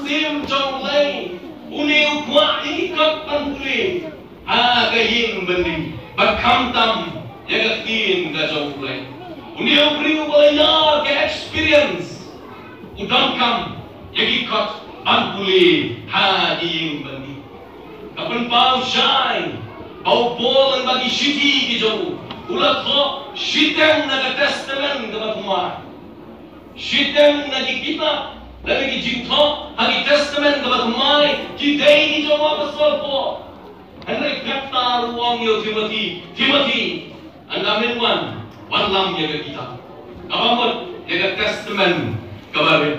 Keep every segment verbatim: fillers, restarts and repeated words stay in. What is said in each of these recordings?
mynsiem jong U Blei, une u kwah ïa ki kot ban pule ha ka ïing byndi, bad khamtam ïa ka ktien ka jong U Blei. Une u briew uba la ïoh ka experience, u donkam ïa ki kot ban pule ha ka ïing byndi. Ka pynpaw shai ba u Paul, lyngba ki shithi ki jong u, u la thoh shiteng na ka Testament kaba thymmai, shiteng na ki kitab lane ki jingthoh ha ki Testament kaba thymmai ki dei ki jong u Apostol Paul. Hynrei kata ruh u ong ïa u Timothy, Timothy, ynda men wan, wanlam ïa ka kitab kaba mut, ïa ka Testament kaba rim.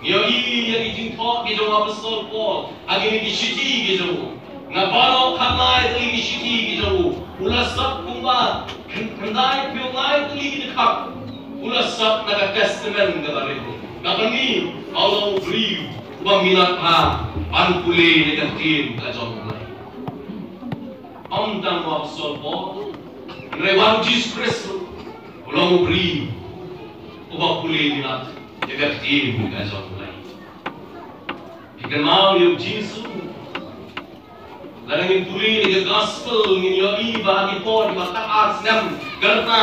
Ngi ïohi ïa ki jingthoh ki jong u Apostol Paul ha kine ki shithi ki jong u. Nga baroh khatlai tylli ki shithi ki jong u, u la sot kumba khyn-, khyndai phew lai tylli ki dkhot. U la sot na ka Testament kaba rim. Kaba ngi, u long u briew uba minot bha ban pule ïa ka ktien ka jong U Blei. Ym tang u Apostol Paul, hynrei wat u Jisu Khrist ruh u long u briew uba pule minot ïa ka ktien ka jong U Blei. Phi kynmaw ïa u Jisu, lada ngin pule ïa ka gospel ngin ïohi ba ha ki por kiba khatar snem ka rta,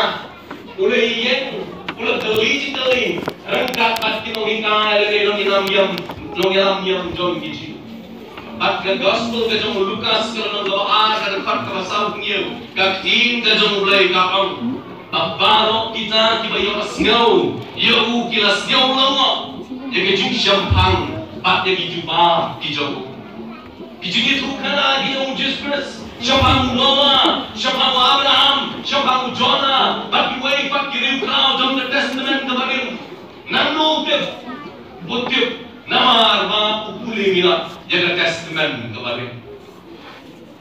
u la ïeng, u la kylli jingkylli ryngkat bad ki nonghikai lane nongïalam niam, nongïalam niam jong ki Jiw. Bad ka gospel ka jong u Lukas ka lynnong kaba ar ka dkhot kaba sawphew hynñiew, ka ktien ka jong U Blei ka ong ba baroh kita kiba ïohsngew ïa u ki la sngew lyngngoh ïa ka jingshemphang bad ïa ki jubab ki jong u. Ki jingïathuhkhana ki jong u Jisu Khrist shaphang u Noah, shaphang u Abraham, shaphang u Jonah bad kiwei pat ki riewkhraw jong ka Testament kaba rim. Nangno u tip? U tip namar ba u pule minot ïa ka Testament kaba rim.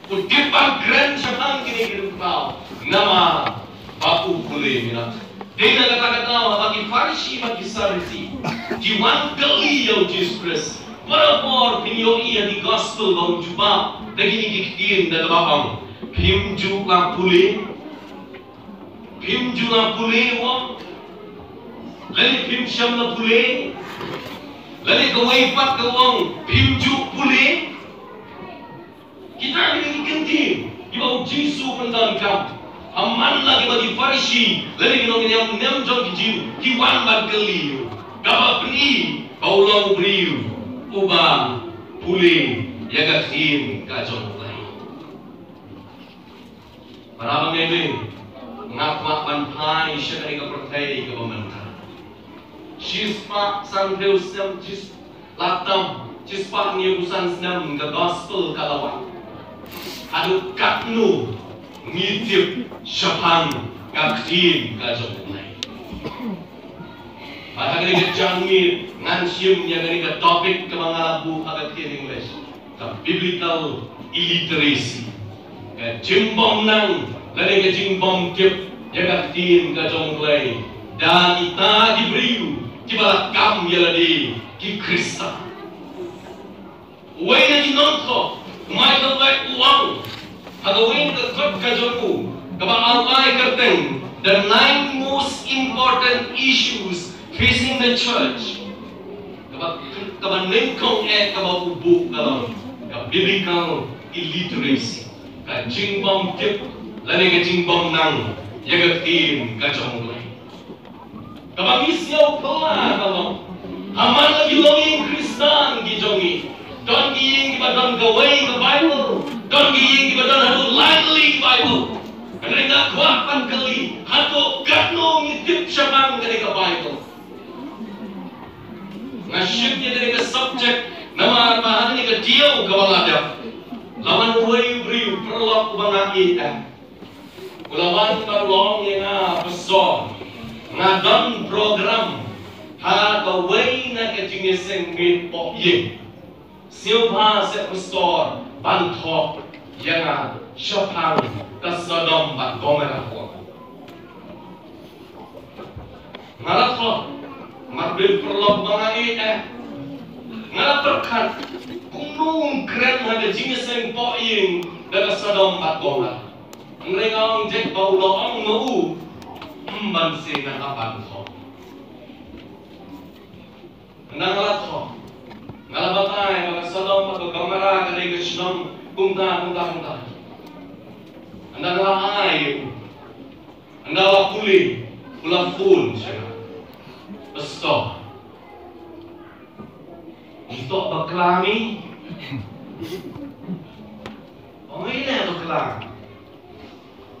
U tip ban kren shaphang kine ki riewkhraw namar ba u pule minot. Dei na kata ka daw haba ki Pharisi bad ki Sadusi ki wan kylli ïa u Jisu Khrist, barabor phin ïohi ha ki gospel ba u jubab da kine ki ktien da kaba ong, phim ju la pule? Phim ju la pule, u ong? Lane phim shym la pule? Lane kawei pat ka ong, phim ju pule? Kita ki dei ki kyntien kiba u Jisu u pyndonkam. Haman la kiba ki Pharisi lane ki nongïalam niam jong ki Jiw ki wan ban kylli ïa u, kaba pyni ba u long u briew uba pule ïa ka ktien ka jong U Blei. Para bangeit, nga kwah ban phai sha kane ka pyrthei kaba mynta. Shispah sanphew snem, shis-, la tam, shispah hynñiewphew san snem ka gospel ka la wan. Haduh katno ngi tip shaphang ka ktien ka jong U Blei? Bad ha kane ka janmiet ngan shim ïa kane ka topic kaba nga la buh ha ka ktien English, ka biblical illiteracy. Ka jingbym nang lane ka jingbym tip ïa ka ktien ka jong U Blei da kita ki briew kiba la kam ïa lade ki Khristan. Uwei na ki nongthoh, u Michael White, u ong ha kawei na ka kot ka jong u kaba ar lai kyrteng The Nine Most Important Issues Facing the Church. Kaba, kaba nyngkong eh kaba u buh ka long ka biblical illiteracy, ka jingbym tip lane ka jingbym nang ïa ka ktien ka jong U Blei. Kaba ngi sngew phylla ka long, ha man la ki longïing Khristan ki jong ngi, don ki ïing kiba don kawei ka Baibl, don ki ïing kiba don haduh lai tylli ki Baibl. Hynrei nga kwah ban kylli, hato katno ngi tip shaphang kane ka Baibl? Nga shim ïa kane ka subject namar ba ha kane ka taïew kaba la dep, la wan uwei u briew paralok uba nga ïeit. U la wan ban long ïa nga pastor. Nga don program ha kawei na ka jingïaseng miet poh ïing. Sngewbha seh pastor ban thoh ïa nga shaphang ka Sodom bad Gomorrah. Nga la thoh, mat bit paralok ba nga ïeit eh. Nga la pyrkhat, kumno un kren ha ka jingïaseng poh ïing da ka Sodom bad Gomorrah. Hynrei nga ong jait ba u la ong ma u, ym ban sngewbha ban thoh. Nga la thoh. Sodom, ka Gomorrah ka dei ka shnong kumta, kumta, kumta. Ynda la ai, ynda la pule, u la phone sha nga. Pastor. Ito bakla mi. Ong ine bakla.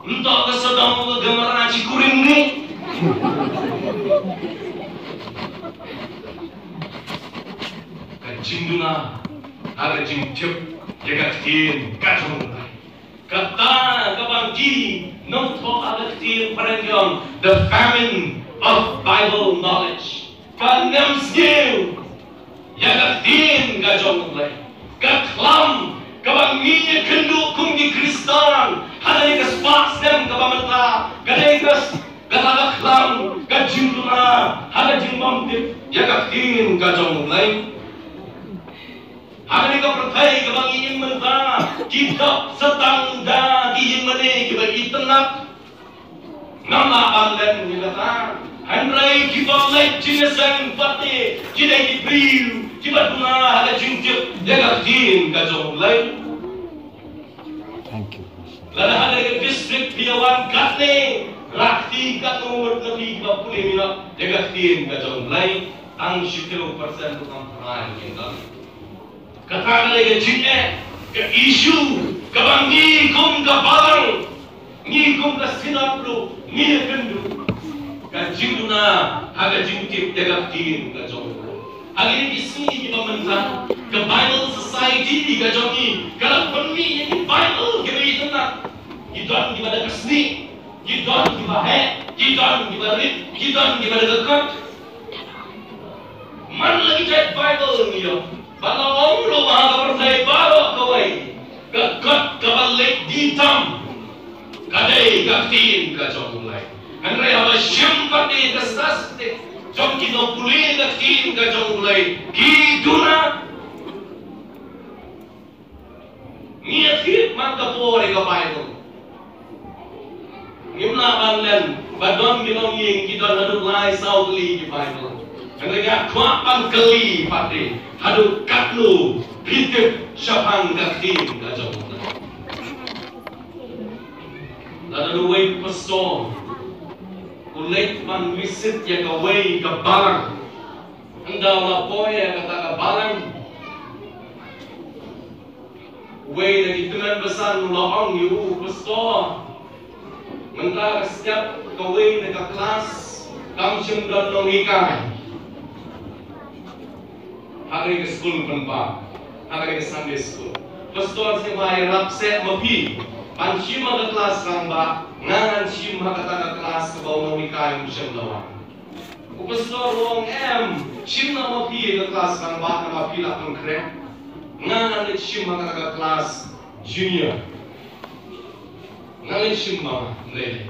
Nto ka Sodom ka Gomorrah chi kurim ni. Ka jingduna ha ka jingtip ïa ka ktien ka jong U Blei. Kata kaba ngi nongthoh ha ka ktien phareng jong, the famine of Bible knowledge. Ka nym sniew ïa ka ktien ka jong U Blei. Ka khlam kaba ngi ïakynduh kum ki Khristan ha kane ka spah snem kaba mynta, ka dei ka, kata ka khlam ka jingduna ha ka jingbymtip ïa ka ktien ka jong U Blei. Ha kane ka pyrthei kaba ngi im mynta, ki dap sa tang da ki ïingmane kiba itynnat. Ngam lah ban len ïa kata. Hynrei kiba leit jingïaseng pat te ki dei ki briew kiba duna ha ka jingtip ïa ka ktien ka jong U Blei. Thank you. Lada ha kane ka district phi ïa wan katne, rah kti katno ngut na phi kiba pule minot ïa ka ktien ka jong U Blei. Tang shiphew percent ruh ngam phra ïa ka. Kata ka dei ka jingeh, ka issue kaba ngi kum ka balang, ngi kum ka synod ruh ngi ïakynduh. Ka jingduna ha ka jingtip ïa ka ktien ka jong U Blei. Ha kine ki sngi kiba mynta, ka Bible Society ka jong ngi ka la pynmih ïa ki Bible kiba itynnat. Ki don kiba da ka snieh, ki don kiba heh, ki don kiba rit, ki don kiba da ka kot. Man la ki jait Bible ngi ïoh. Ba la ong ruh ba ha ka pyrthei baroh kawei, ka kot kaba leit die tam ka dei ka ktien ka jong U Blei. Hynrei haba shim pat ïa ka statistic jong ki nongpule ka ktien ka jong U Blei, ki duna. Ngi ïa thied man ka por ïa ka Bible. Ngim lah ban len ba don ki longïing ki don haduh lai saw tylli ki Bible. Hynrei nga kwah ban kylli pat te, haduh katno phi tip shaphang ka ktien ka jong U Blei? Lada uwei u pastor u leit ban visit ïa kawei ka balang, ynda u la poi ïa kata ka balang, uwei na ki tymmen basan u la ong ïa u, "Pastor, mynta ka step kawei na ka klas kam shym don nonghikai ha kane ka skul pynpaw, ha kane ka Sunday school. Pastor, sngewbha ïarap seh ma phi ban shim ha ka klas rangbah, nga ngan shim ha kata ka klas kaba u nonghikai um shym la wan." U pastor u ong, "Em, shim noh ma phi ha ka klas rangbah, namar phi lah pynkhreh. Nga ngan leit shim ha kata ka klas junior. Nga leit shim ma nga, ym lei lei."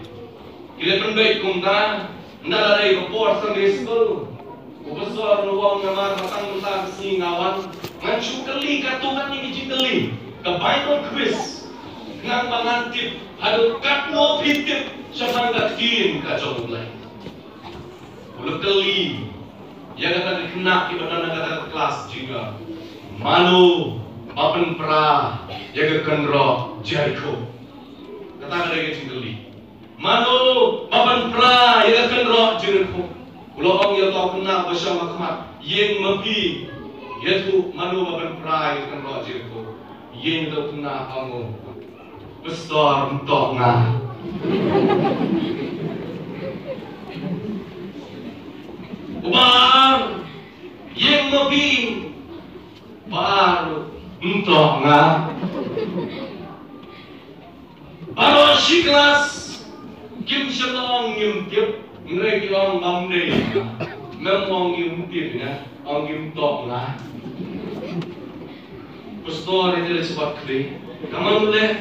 Ki la pynbeit kumta, ynda la dei ka por Sunday school. U pastor u ong, "Namar ba tang mynta ka sngi nga wan, ngan shu kylli katto katne ki jingkylli, ka Bible quiz, khnang ba ngan tip haduh katno phi tip shaphang ka ktien ka jong U Blei." U la kylli ïa kata ka khynnah kiba don ha kata ka klas junior, "Mano ba pynpra ïa ka kynroh Jerikho?" Kata ka dei ka jingkylli. "Mano ba pynpra ïa ka kynroh Jerikho?" U la ong ïa uta u khynnah ba shong ha khmat, "Ïeng ma phi, ïathuh mano ba pynpra ïa ka kynroh Jerikho." Ïeng uta u khynnah, ong u, "Pastor, ym toh nga." Uba ar, "Ïeng ma phi." Uba ar, "Ym toh nga." Baroh shi klas kim shym la ong ngim tip, hynrei ki ong ngam dei. Mem ong ngim tip ne, ong ym toh nga. Pastor, ïa ki la shu bat khlieh. Ka mano leh?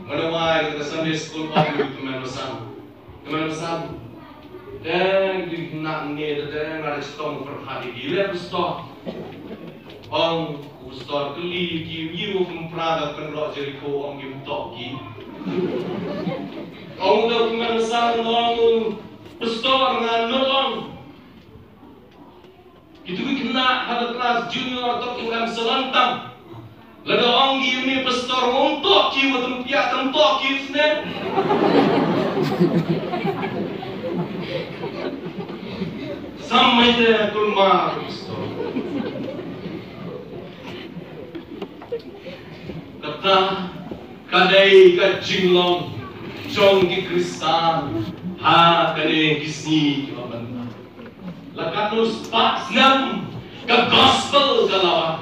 Mano wai ka Sunday school, ong ïa u tymmen basan. Tymmen basan. Te ngi nang ne te, te nga da chitom pyrkhat ïa ki, leh pastor. Ong u pastor, kylli ïa ki, ïa u pynpra ka kynroh Jerikho, ong ym toh ki. Ong u tymmen basan, ong u pastor, nga nud ong. Kito ki khynnah ha ka klas junior to kim ngam salon tam. Lada ong ki ïa me pastor, ngam tok ki, wat ym pia tam tok ki sne. Sam mai te kulmar pastor. Kata ka dei ka jinglong jong ki Khristan ha kane ki sngi kiba mynta. La katno spah snem ka gospel ka la wan.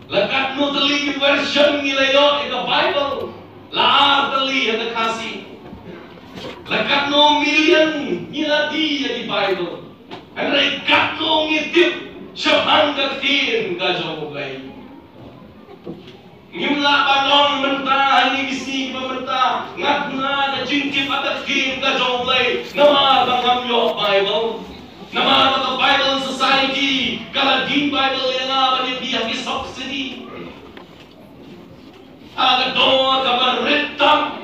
La katno tylli ki version ngi la ïoh ïa ka Bible. La ar tylli ha ka Khasi. La katno million ngi la die ïa ki Bible. Hynrei katno ngi tip shaphang ka ktien ka jong U Blei. Ngim lah ban ong mynta ha kine ki sngi kiba mynta nga duna ka jingtip ha ka ktien ka jong U Blei namar ba ngam ïoh Bible. Namar ba ka Bible Society ka la die Bible ïa nga ban ïa phi ha ki subsidy. Ha ka dor kaba rit tam.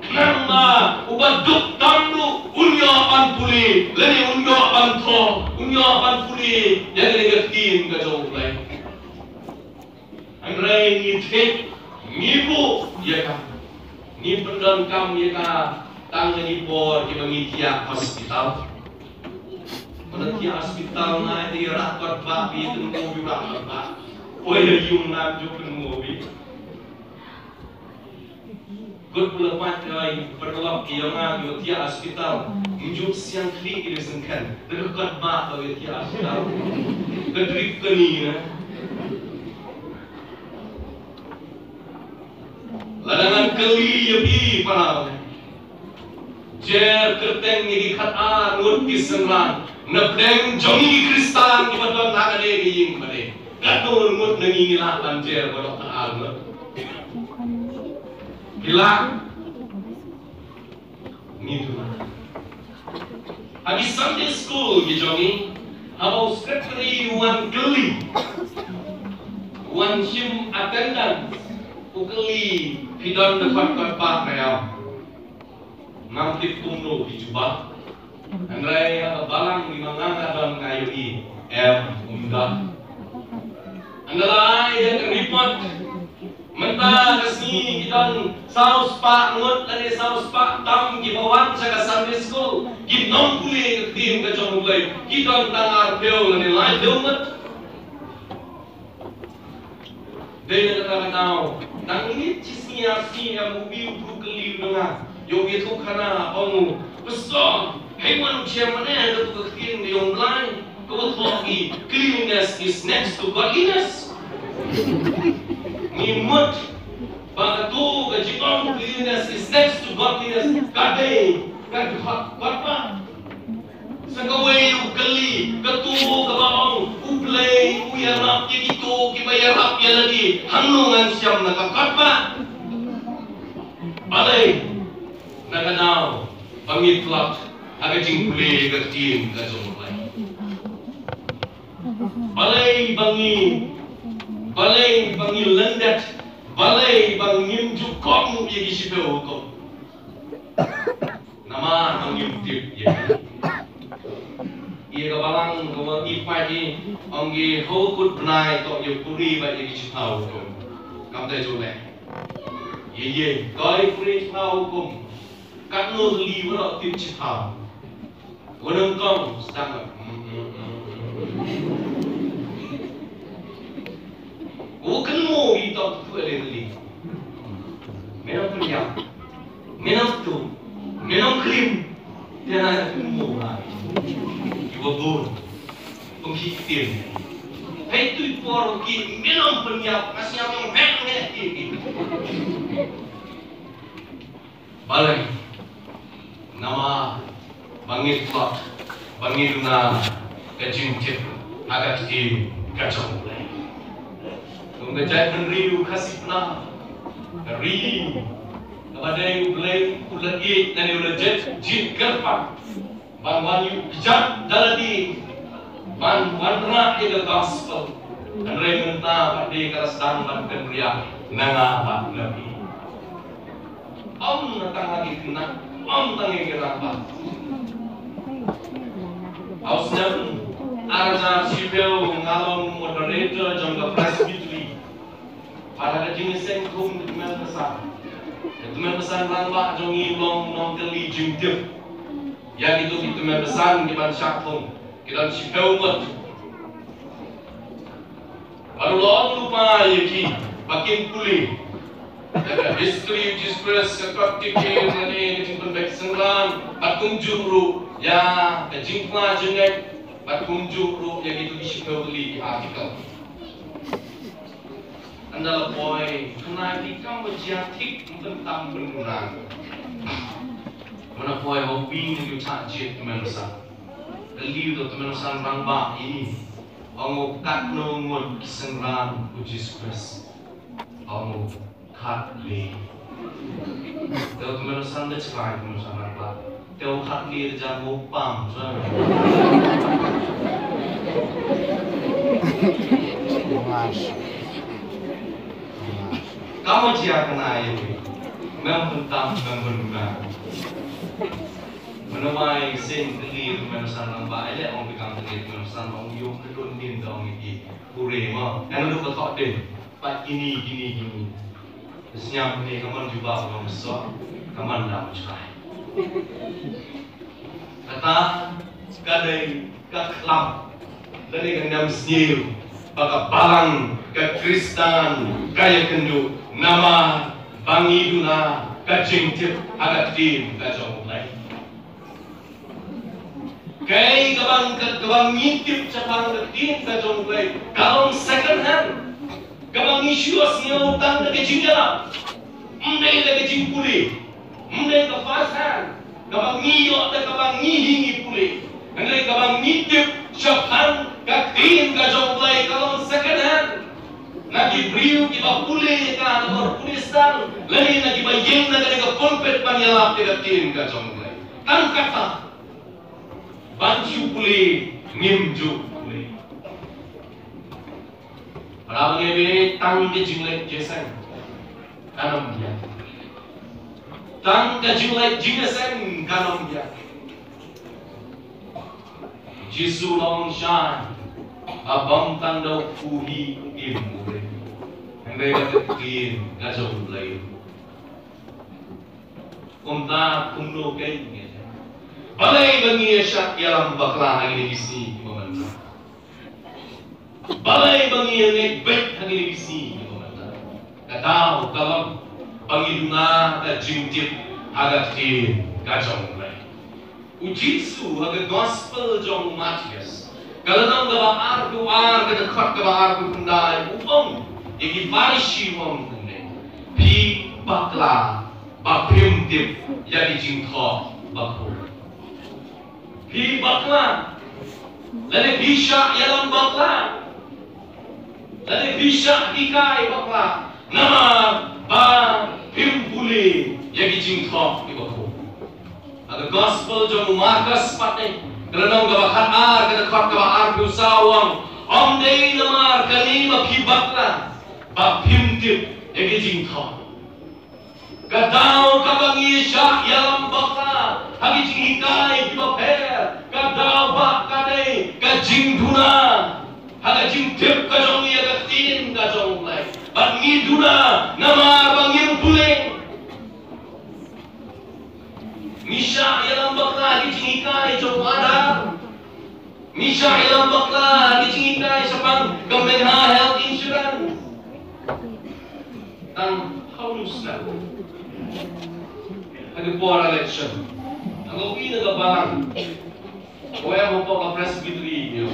Khnang ba uba duk tam ruh un ïoh ban pule lane un ïoh ban thoh, un ïoh ban pule ïa kane ka ktien ka jong U Blei. Hynrei ngi thik, ngi buh ïa ka, ngi pyndonkam ïa ka tang ha ki por kiba ngi thiah hospital. Ba la thiah hospital nga ïa rah kot ba bi tynmo bi rah kot ba. Oi ïa yung na ju tynmo bi. Kut pula pat ïa paralok ki ïa nga ki ïa thiah hospital. Ngi ju siang khlieh ki dei sengkhen. Dei ka kot ba ka ïa thiah hospital. Ka trip ka ni na. Lada ngan kylli ïa phi para. Jer kyrteng ïa ki khatar ngut ki synran na pdeng jong ngi ki Khristan kiba don ha kane ka ïing ba dei. Katno ngut na ngi ngi lah ban jer ba dei khatar ngut. Phi lah. Ngi tu. Ha ki Sunday school ki jong ngi, haba u secretary u wan kylli, u wan shim attendance, u kylli phi don da kot kot ba ne ïa. Ngam tip kumno phi jubab. Hynrei ha ka balang ki ma nga nga don nga ïohi em um don. Hynrei la ai ïa ka report. Mynta ka sngi ki don saw spah ngut lane saw spah tam kiba wan sha ka Sunday school. Ki nongpule ka ktien ka jong U Blei ki don tang arphew lane laiphew ngut. Dei na kata ka daw tang ïa shi sngi ar sngi em u bi u briew kylli u na nga. Ïoh ïathuh khana ong u, Pastor, hei wan u shem mane ha katu ka ktien ka jong U Blei. Ka ba thoh ki, cleanliness is next to godliness. Ngi mut ba katu ka jingong cleanliness is next to godliness ka dei ka dkhot kot ba. Sa kawei u kylli, katu kaba ong U Blei u ïarap ïa kito kiba ïarap ïa lade, hangno ngan shem na ka kot ba. Balei na ka daw ba ngi tlot ha ka jingpule ka ktien ka jong U Blei. Balei ba ngi, balei ba ngi lyndet, balei ba ngim ju kohnguh ïa ki shiphew hukum. Namar ba ngim tip ïa ki. Ïa ka balang ka ba i pait i ong ki, hawa kut bnai to ïa puri ba ïa ki shiphew hukum. Kam te ju leh. Ïa ïa ko i puri shiphew hukum. Katno li wa tip shiphew. Wa nyngkong sdang. U kynmaw i tok tu ele li. Me nang pynïap. Me nang tu. Me nang klim. Te na kynmaw la. Iwa bun. Pengki ktien. Hei tu i por ki me nang pynïap. Ngasñiaw nang hek hek ki. Balei? Namar ba ngi tlot, ba ngi duna ka jingtip ha ka ktien ka jong U Blei. Kum ka jaitbynriew Khasi Pnar, ka ri kaba dei U Blei u la ïeit lane u la jied, jied kyrpang. Ban wan ïuh kjat da lade ban wanrah ïa ka gospel. Hynrei mynta pat de ka la sdang ban kynriah na nga bad na phi. Ym na tang ha ki khynnah, ym tang ïa ki rangbah. Ha u snem Ar hajar shiphew nga long moderator jong ka Presbytery. Bad ha ka jingïaseng khum ka tymmen basan, ka tymmen basan rangbah jong ngi long nongkylli jingtip ïa kito ki tymmen basan kiban shah thung, ki don shiphew ngut. Bad u la ong lypa ïa ki ba kin pule ïa ka history u Jisu Khrist, ka kot ki ktien lane ka jingpynbeit synran, bad kumjuh ruh ïa ka jingpla jingngeit, bad kumjuh ruh ïa kito ki shiphew tylli ki article. Ynda la poi, kane ki kam ba jia thik, ym pyntam pyngunan. Mynta poi ha u bynta u thah jied tymmen basan. Kylli u tymmen basan rangbah ïa i. Ong u, katno ngut ki synran u Jisu Khrist? Ong u, khatlai. Te u tymmen basan da chrai, tymmen basan rangbah. Te u khatlai da jan u pam, sa. Mas. Ka mo jia kane ïa u. Mem pyntam, mem pyngunan. Mynta wai sien kylli tymmen basan rangbah, ïa leh ong phi kam kylli tymmen basan, ong ïoh ka dun din da ong ïa ki. Pule mo. Ngan duk ka thok din. Pat kine, kine, kine. Sñiaw ne ka mon jubab ka mon sok, ka mon dam chrai. Kata ka dei ka khlam lane ka niam sniew ba ka balang ka Khristan ka ïakynduh namar ba ngi duna ka jingtip ha ka ktien ka jong U Blei. Kaei kaba, ka, kaba ngi tip shaphang ka ktien ka jong U Blei ka long second hand. Kaba ngi shu ïohsngew tang da ka jingïalap. Ym dei da ka jingpule. Ym dei ka first hand kaba ngi ïoh da kaba ngi hi ngi pule. Hynrei kaba ngi tip shaphang ka ktien ka jong U Blei ka long second hand. Na ki briew kiba pule ïa ka na ka por pule stang, lane na kiba ïeng na ka pulpit ban ïalap ïa ka ktien ka jong U Blei. Tang kata. Ban shu pule, ngim ju pule. Para bangeit, tang ka jingleh jingïaseng kan ym biang. Tang ka jingleh jingïaseng kan ym biang. Jisu la ong shai ba ym tang da u kpu hi u im u ring, hynrei da ka ktien ka jong U Blei. Kumta kumno kein ngi. Balei ba ngi ïa shah ïalam bakla ha kine ki sngi kiba mynta? Balei ba ngi ïa ngeit beit ha kine ki sngi kiba mynta? Ka daw ka long ba ngi duna ka jingtip ha ka ktien ka jong U Blei. U Jisu ha ka gospel jong u Mathaios, ka lynnong kaba arphew ar, ka dkhot kaba arphew khyndai, u ong ïa ki Pharisi, u ong kumne: Phi bakla ba phim tip ïa ki jingthoh bakhuid. Phi bakla, lane phi shah ïalam bakla, lane phi shah hikai bakla, namar ba phim pule ïa ki jingthoh kiba khuid. Ha ka gospel jong u Markos pat, ka lynnong kaba khatar, ka dkhot kaba arphew saw, u ong: Ym dei namar kane ba phi bakla ba phim tip ïa ki jingthoh. Ka daw kaba ngi shah ïalam bakla ha ki jinghikai kiba pher, ka daw ba ka dei ka jingduna ha ka jingtip ka jong ngi ïa ka ktien ka jong U Blei. Bad ngi duna namar ba ngim pule. Ngi shah ïalam bakla ha ki jinghikai jong u Aadhaar. Ngi shah ïalam bakla ha ki jinghikai shaphang ka Megha Health Insurance. Tang haduh snem ha ka por election, tang ka wi na ka balang, ka wi hapoh ka Presbytery, ïa,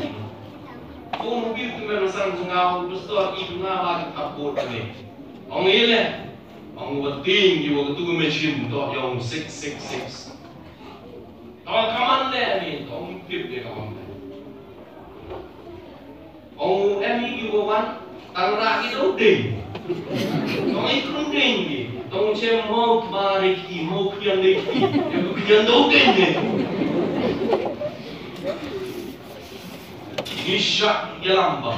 ko u wi tu mer sang jong nga, u pastor, i duna ba ki thap vote ne. Ong ïa leh, ong, wa tieng ki wa ka tu ka machine to ïa ong six six six. To ka man leh ni, to ong tip de ka man leh. Ong em ki wa wan, tang ra ki do ding. To ong i kun ding ki, to ong chem mo ba de ki, mo khian de ki, ïa ku khian do ding de. Ngi shah ïalam ba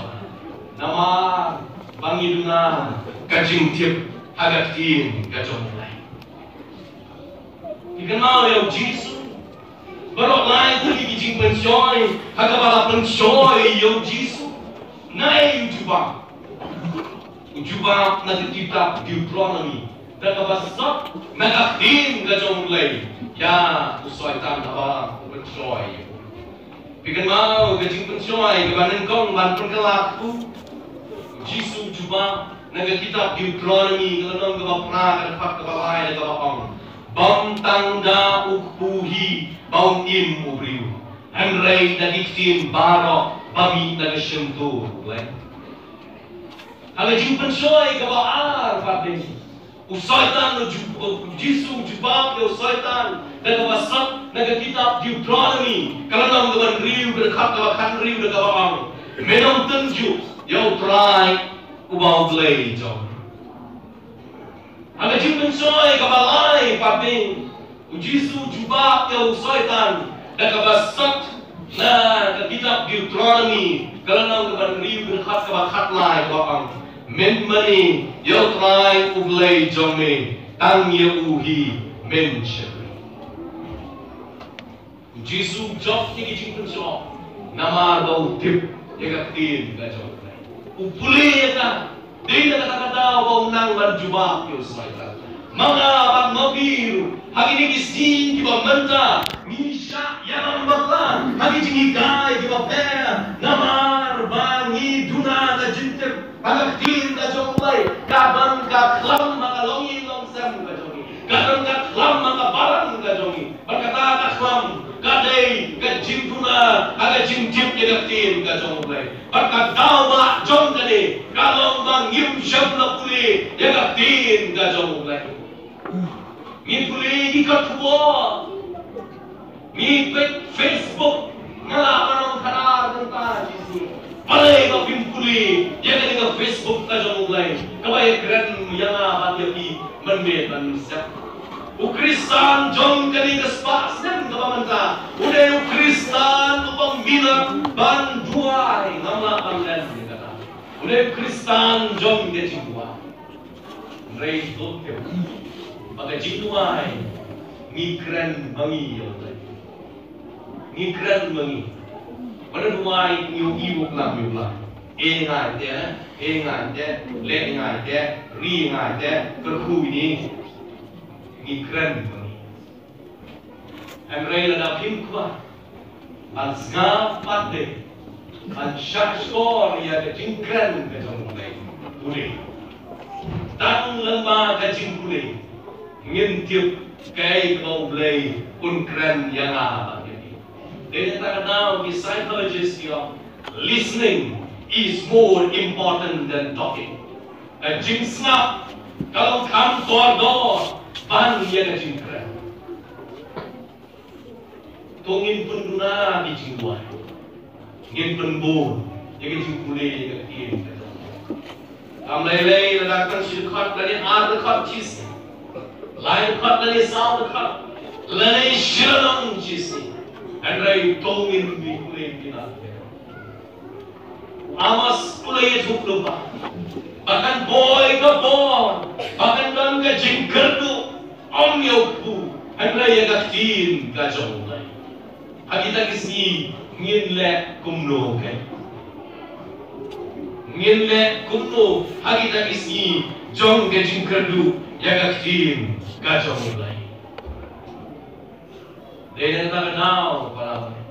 namar ba ngi duna ka jingtip ha ka ktien ka jong U Blei. Ngi kynmaw ïa u Jisu. Baroh lai tylli ki jingpynshoi ha kaba la pynshoi ïa u Jisu. Naei u jubab? U jubab na ka kitab Deuteronomi, da kaba sot na ka ktien ka jong U Blei ïa u Soitan haba u pynshoi. Phi kynmaw ka jingpynshoi kaba nyngkong ban pynkylla kpu? U Jisu u jubab na ka kitab Deuteronomi ka lynnong kaba phra, ka dkhot kaba lai, da kaba ong: Bym tang da u kpu hi ba un im u briew, hynrei da ki ktien baroh ba mih na ka shyntur U Blei. Ha ka jingpynshoi kaba ar pat dei, u Soitan, u Ju-, u Jisu u jubab ïa u Soitan da kaba sot na ka kitab Deuteronomi ka lynnong kaba hynriew, ka dkhot kaba khathynriew, da kaba ong: Men ym tynjuh ïa U Trai uba U Blei jong. Ha ka jingpynshoi kaba lai pat dei, u Jisu u jubab ïa u Soitan da kaba sot na ka kitab Deuteronomi ka lynnong kaba hynriew, ka dkhot kaba khatlai, kaba ong: Men mane ïa U Trai U Blei jong me, tang ïa u hi men shakri. U Jisu u jop ïa ki jingpynshoi namar ba u tip ïa ka ktien ka jong U Blei. U pule ïa ka, dei na kata ka daw ba u nang ban jubab ïa u Soitan. Ma nga bad ma phi ruh ha kine ki sngi kiba mynta ngi shah ïalam bakla ha ki jinghikai kiba pher namar ba ngi duna ka jingtip ha ka ktien ka jong U Blei. Ka don ka khlam ha ka longïing longsem ka jong ngi. Ka don ka khlam ha ka balang ka jong ngi. Bad kata ka khlam ka dei ka jingduna ha ka jingtip ïa ka ktien ka jong U Blei. Bad ka daw ba jong kane ka long ba ngim shym la pule ïa ka ktien ka jong U Blei. Ngi pule ki khubor, ngi peit Facebook, nga lah ban ong khadar kynta shi sngi. Balei ba phim pule ïa kane ka Facebook ka jong U Blei kaba ïakren ïa nga bad ïa phi mynmiet bad mynsiem? U Khristan jong kane ka spah snem kaba mynta u dei u Khristan uba minot ban duwai, ngam lah ban len ïa kata. U dei u Khristan jong ka jingduwai. Hynrei to tip ba ka jingduwai ngi kren ma ngi ïa U Blei. Ngi kren ma ngi. Ba da duwai ngi ïohi u klam, ïohi u klam. Eh ngai te, eh ngai te, leh ngai te, ri ngai te, kyrkhu ïa ngi. Ngi kren ma ngi. Hynrei lada phim kwah ban sngap pat de, ban shah shkor ïa ka jingkren ka jong U Blei, pule. Tang lyngba ka jingpule ngin tip kaei kaba U Blei un kren ïa nga bad ïa phi. Dei na kata ka daw ki psychologist ki ong, listening is more important than talking. Ka jingsngap ka long kham kordor ban ïa ka jingkren. To ngin pynduna ki jingduwai, ngin pynbun ïa ka jingpule ïa ka ktien. Kam lei lei lada tang shi dkhot lane ar dkhot shi sngi, lai dkhot lane saw dkhot lane shi lynnong shi sngi. Hynrei to ngin pule ïa ka ktien. U Amos u la ïathuh lypa ba kan poi ka por ba kan don ka jingkyrduh ym ïa u kpu, hynrei ïa ka ktien ka jong U Blei. Ha kita ki sngi ngin leh kumno, kei? Ngin leh kumno ha kita ki sngi jong ka jingkyrduh ïa ka ktien ka jong U Blei? Dei na kata ka daw, para bangeit,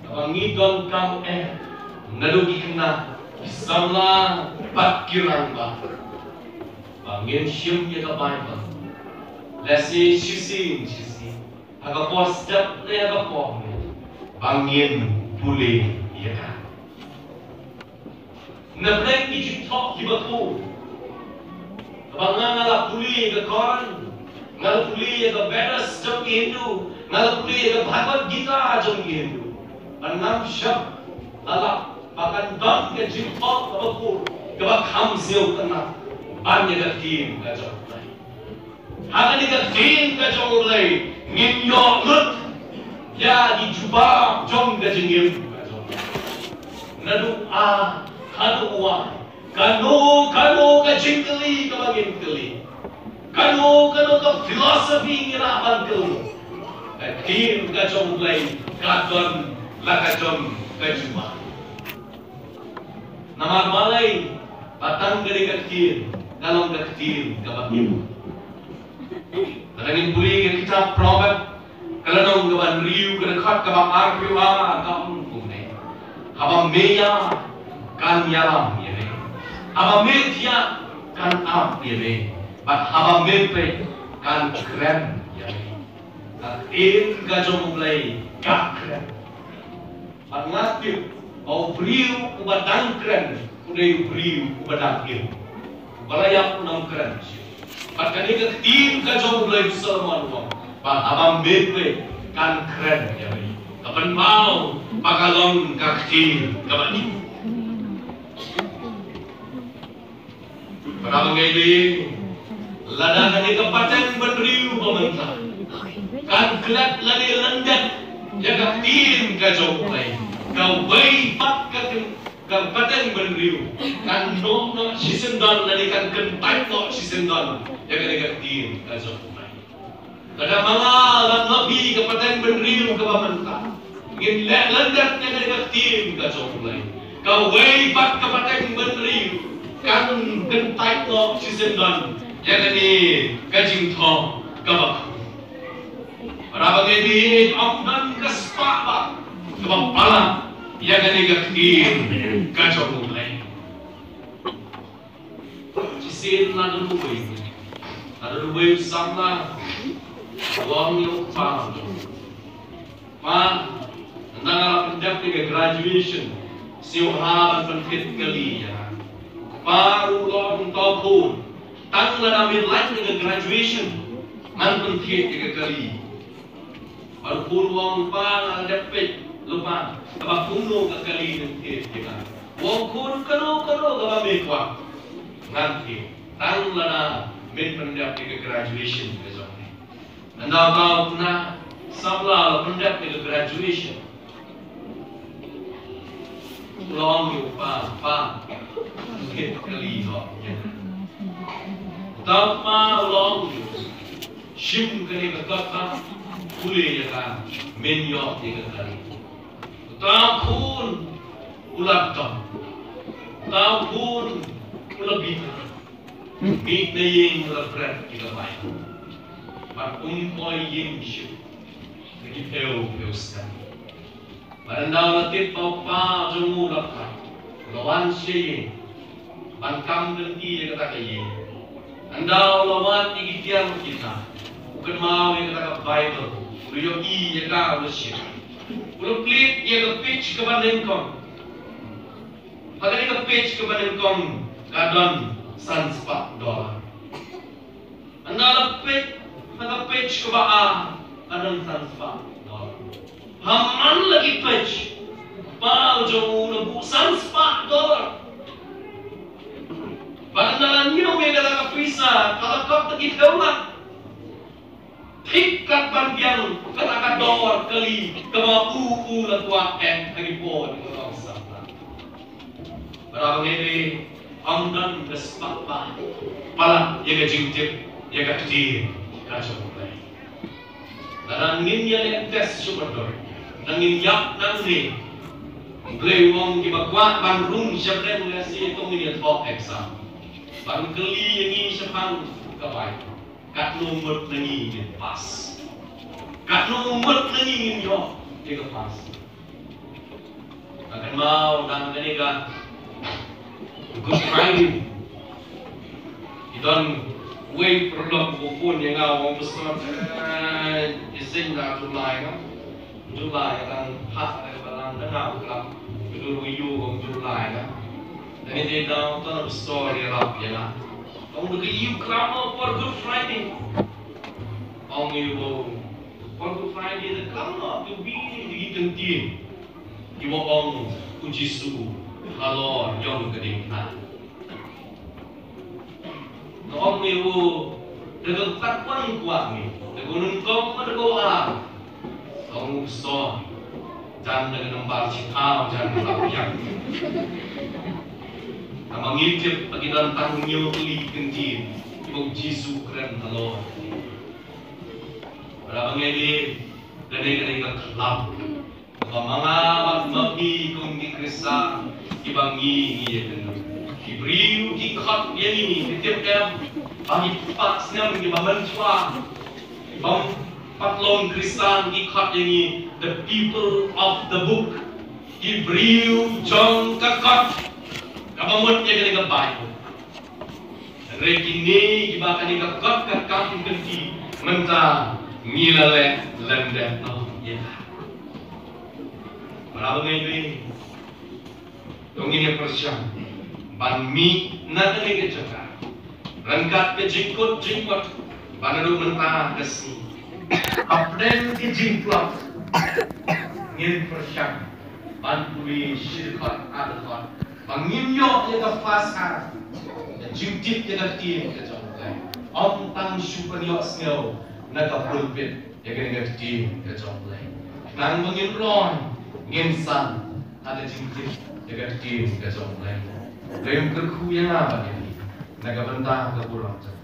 kaba ngi donkam eh naduh ki khynnah, ki samla bad ki rangbah, ba ngin shim ïa ka Baibl lehse shisien shisien, ha ka por step ne ha ka por miet, ba ngin pule ïa ka. Na pdeng ki jingthoh kiba khuid, kaba nga, nga la pule ïa ka Koran, nga la pule ïa ka Vedas jong ki Hindu, nga la pule ïa ka Bhagavad Gita jong ki Hindu, bad ngam shym la lap ba kan don ka jingthoh kaba khuid kaba kham sniew kynmaw ban ïa ka ktien ka jong U Blei. Ha kane ka ktien ka jong U Blei ngin ïoh lut ïa ki jubab jong ka jingim ka jong U Blei. Naduh A haduh Y, kano kano ka jingkylli kaba ngin kylli, kano kano ka philosophy ngi lah ban kylli, Ka ktien ka jong U Blei ka don la ka jong ka jubab. Namar balei? Ba tang ka dei ka ktien ka long ka ktien kaba im. Lada ngin pule ka kitab Proverb ka lynnong kaba hynriew ka dkhot kaba arphew ar ka ong kumne: Haba me ïa kan ïalam ïa me, haba me thiah kan ap ïa me, bad haba me peit kan kren ïa me. Ka ktien ka jong U Blei ka kren. Bad nga tip ba u briew uba dang kren u dei u briew uba dang im. Uba la ïap u nang kren. Bad kane ka ktien ka jong U Blei, u Solomon u ong ba haba me peit kan kren ïa me. Ka pynpaw ba ka long ka ktien kaba im. Para bangeit, lada kane ka pateng bynriew ba mynta kan klet lane lyndet ïa ka ktien ka jong U Blei, kawei pat ka ktien, ka pateng bynriew kan noh noh shisyndon lane kan kyntait noh shisyndon ïa kane ka ktien ka jong U Blei. Lada ma nga bad ma phi ka pateng bynriew kaba mynta ngin leh lyndet ïa kane ka ktien ka jong U Blei, kawei pat ka pateng bynriew kan kyntait noh shisyndon ïa kane ka jingthoh kaba khun. Para bangeit, ym don ka spah ba kaba palat ïa kane ka ktien ka jong U Blei. Shisien la don uwei, la don uwei u samla u ong ïa u kpa: Pa, ynda nga la pyndep ïa ka graduation, sngewbha ban pynthied kali ïa nga. U kpa ruh u ong, to khun, tang lada me lait ïa ka graduation ngan pynthied ïa ka kali. Bad u khun u ong, pa, nga la dep peit lypa, kaba kumno ka kali ngan thied ïa ka. U ong, khun, kano kano kaba me kwah ngan thied, tang lada men pyndep ïa ka graduation ka jong me. Ynda uta u khynnah samla la pyndep ïa ka graduation, u la ong ïa u kpa, pa, thied kali noh ïa nga. Uta u kpa u la ong ïa u, shim kane ka kot, pule ïa ka, men ïoh ïa ka kali. Uta u khun u la dom. Uta u khun u la bitar. Mih na ïing u la bret ïa ka Baibl. Bad um poi ïing shuh. Ka dei phew phew snem. Bad ynda u la tip ba u kpa jong u u la phai, u la wan sha ïing ban kam lynti ïa kata ka ïing. Ynda u la wad ïa ki tiar ki tnat, u kynmaw ïa kata ka Baibl, u la ïohi ïa ka, u la shim. U la plied ïa ka page kaba nyngkong. Ha kane ka page kaba nyngkong ka don san spah dollar. Ynda la peit ha ka page kaba ar, ka don san spah dollar. Ha man la ki page, u kpa jong u u la buh san spah dollar. Bad ynda la ñiew ïa kata ka pisa, ka la kot da ki phew lak. Thik kat ban biang kata ka dor kali kaba u u la kwah em ha ki por ki ba long samla. Para bangeit, ym don ka spah ba palat ïa ka jingtip ïa ka ktien ka jong U Blei. Lada ngin ïaleh test shuh ba don, lada ngin ïap nangne, U Blei u ong kiba kwah ban rung sha bneng lehse to ngin ïathoh exam. Ban kylli ïa ngi shaphang ka Baibl. Katno ngut na ngi kin pass? Katno ngut na ngi kin ïoh ïa ka pass? Nga kynmaw dang kane ka Good Friday, ki don uwei u paralok u phone ïa nga u ong, Pastor, eh, i seng da July ka. July ka dang ha ka balang da nga u klam. Ka dur u ïoh u ong July ka. Dang ïa dei da u ton u pastor ïarap ïa nga. Ong da ka ïoh klam for Good Friday. Ong ïa u for Good Friday da klam noh ki wi ki ktien. Ki wa ong u Jisu halor ïong ka diengphna. Nga ong ïa u, da ka kyrpad kwah ngi, da ka nyngkong ma da ka ar? Ong u, Pastor, jan da ka nambar shithaw jan ka la biang. Namar ngi tip ba ki don tang hynñiew tylli ki ktien kiba u Jisu u kren halor. Para bangeit, Lane kane ka club kaba ma nga bad ma phi kum ki Khristan kiba ngi ngi ïa kynduh. Ki briew ki khot ïa ngi, ki tip em, ba ki pat snem kiba mynshuwa, bym pat long Khristan, ki khot ïa ngi the people of the book, ki briew jong ka kot kaba mut ïa kane ka Baibl. Hynrei kine kiba kane ka kot ka kam kynti mynta ngi la leh lyndet noh ïa ka. Para bangeit, to ngin ïa pyrshang ban mih na kane ka jaka ryngkat ka jingkut jingmut ba naduh mynta ka sngi. Hapdeng ka jingtlot ngin pyrshang ban pule shi dkhot ar dkhot ba ngin ïoh ïa ka first hand, ka jingtip ïa ka ktien ka jong U Blei. Ym tang shu pynïohsngew na ka pulpit ïa kane ka ktien ka jong U Blei. Khnang ba ngin roi, ngin san ha ka jingtip ïa ka ktien ka jong U Blei. U Blei un kyrkhu ïa nga bad ïa phi na ka bynta ka burom jong